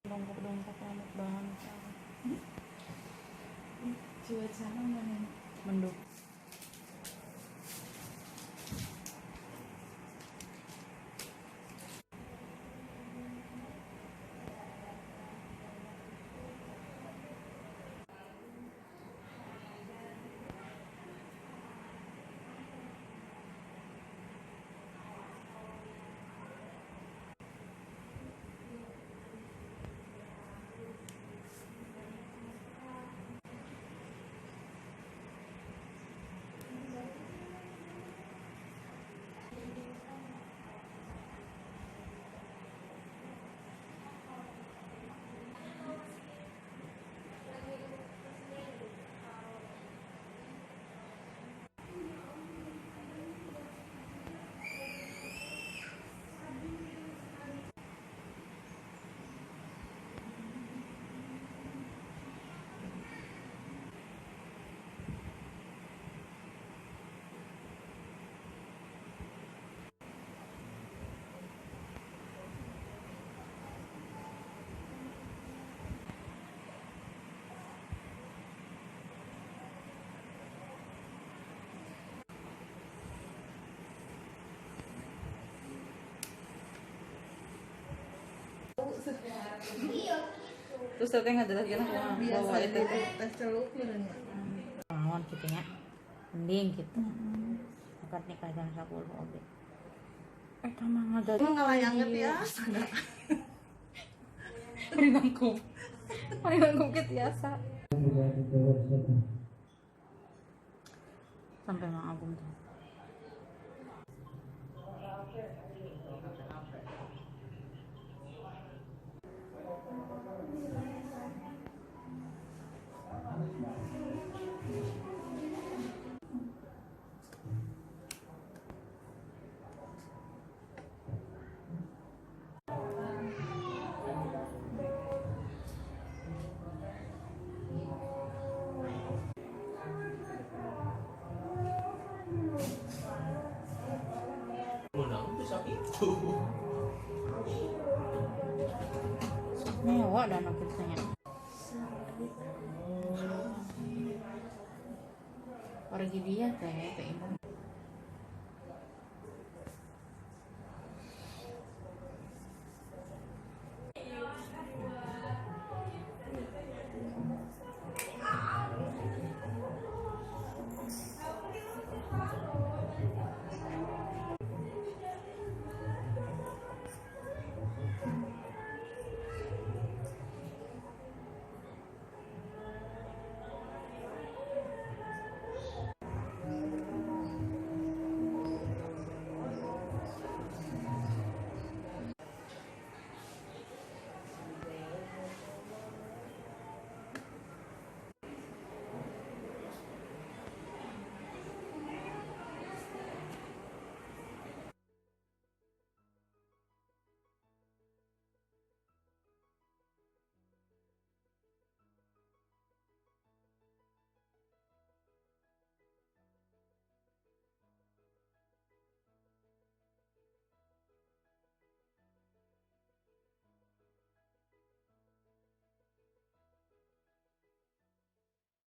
Dongkap-dongkap amat banget. Cuaca mana? Mendung. Terus teteh nggak jelas gitu Biasa bawa itu teh. Teh celup meureun. Naon kitu nya. Mending gitu. Akad nikah jam 10 oge. Eta mah ngada. Emang ngalayangnya tiasa enggak? Bari nangkup. Bari nangkup ke tiasa. Sampai Mang Agung tuh. Menang bisa itu. Mewah dan akhirnya. Pergi dia teh ke imam.